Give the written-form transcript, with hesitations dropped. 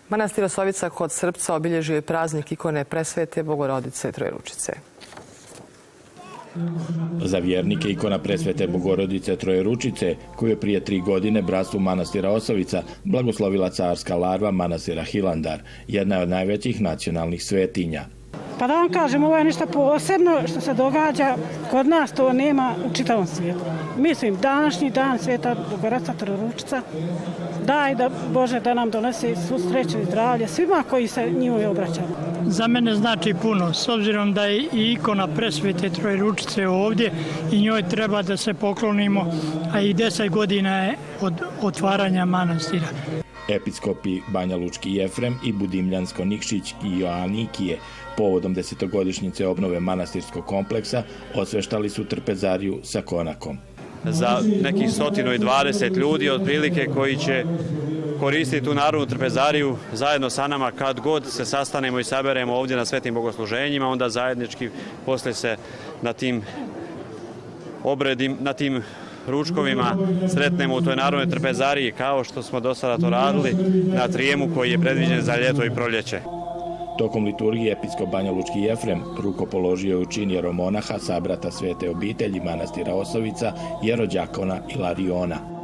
Manastir Osovica kod Srpca obilježio je praznik ikone Presvete Bogorodice Trojeručice. Za vjernike ikona Presvete Bogorodice Trojeručice, koju je prije 3 godine bratstvu manastira Osovica blagoslovila carska larva manastira Hilandar, jedna je od najvećih nacionalnih svetinja. Pa da vam kažem, ovo je nešto posebno što se događa kod nas, to nema u čitavom svijetu. Mislim, današnji dan Sveta Bogorodica Trojeručica, daj da Bože da nam donese svu sreću i zdravlje svima koji se njoj obraćaju. Za mene znači puno, s obzirom da je i ikona Presvete Trojeručice ovdje i njoj treba da se poklonimo, a i 10 godina je od otvaranja manastira. Episkopi Banja Lučki Jefrem i Budimljansko Nikšić i Joanikije povodom 10-godišnjice obnove manastirskog kompleksa osveštali su trpezariju sa konakom. Za nekih 120 ljudi otprilike koji će koristiti tu narodnu trpezariju zajedno sa nama kad god se sastanemo i saberemo ovdje na svetim bogosluženjima, onda zajednički poslije se na tim obredima, na tim ručkovima sretnemo u toj narodnoj trpezariji kao što smo do sada to radili na Trijemu koji je predviđen za ljeto i proljeće. Tokom liturgije episkop Banja Lučki Jefrem rukopoložio je u čin jeromonaha sabrata Svete obitelji manastira Osovica, jerođakona Ilariona.